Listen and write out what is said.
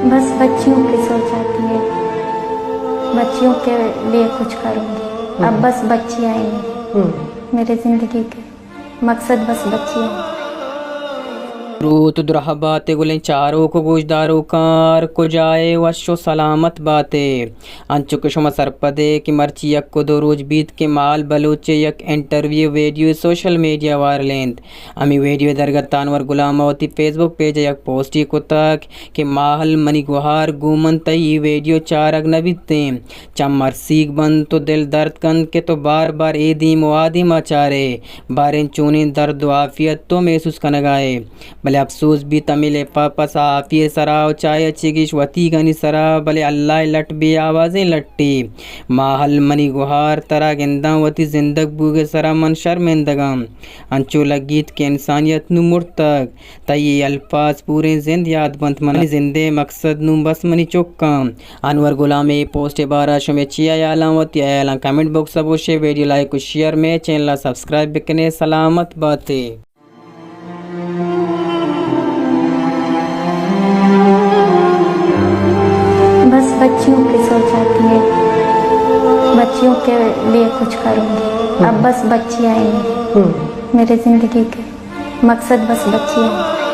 بس بچیوں کی سوچ آتی ہے، بچیوں کے لیے کچھ کروں گی۔ اب بس بچیاں ہی ہیں۔ میرے زندگی کے مقصد بس بچیاں ہیں۔ دروت ءُ درہبات ئے گلیں چاروک ءُ گوشداروکاں، ہر کجا ئے وش ءُ سلامت بات ئے۔ انچو کہ شما سرپد ئے کہ مرچی یک ءُ دو روچ بیت کہ ماہل بلوچ ءِ یک interview video social media viral انت۔ ہمے ویڈیو ءِ درگت ءَ انور غلام ءَ وتی فیس بک پیج ءَ یک پوسٹے کتگ کہ ماہل منی گوہار، گوں من تئی اے ویڈیو چارگ نہ بیتیں۔ چم ارسیگ بنت ءُ دل درد کنت کہ تو بار بار اے دیم ءُ آ دیم ءَ چارئے۔ باریں چونیں درد ءُ عافیت تو محسوس کنگ ءَ ئے۔ بلے افسوز بیت ہمے لفافہ صحافی ءِ سرا ءُ چاہے چے گیش وتیگانی سرا، بلے اللہ ءِ لٹ بے آوازیں لٹے۔ ماہل منی گوہار، ترا گنداں وتی زندگ بوگ ءِ سرا من شرمندگ آں۔ انچو لگیت کہ انسانیت نوں مرتگ۔ تئی اے الفاظ پوریں زند یات بنت من ءَ۔ منی زند ءِ مقصد نوں بس منی چک آں۔ انور غلام ءِ اے پوسٹ ءِ بارہ ءَ شمئے چی ہیالاں؟ وتی ہیالاں کمنٹ باکس ءَ بگوشے، ویڈیو لائک ءُ شیئر، مئے چینل ءَ سبسکرائب بکنے۔ سلامت بات ئے۔ بس بچیوں کی سوچ آتی ہے، بچیوں کے لیے کچھ کروں گی۔ اب بس بچیاں ہی ہیں۔ میرے زندگی کے مقصد بس بچیاں ہیں۔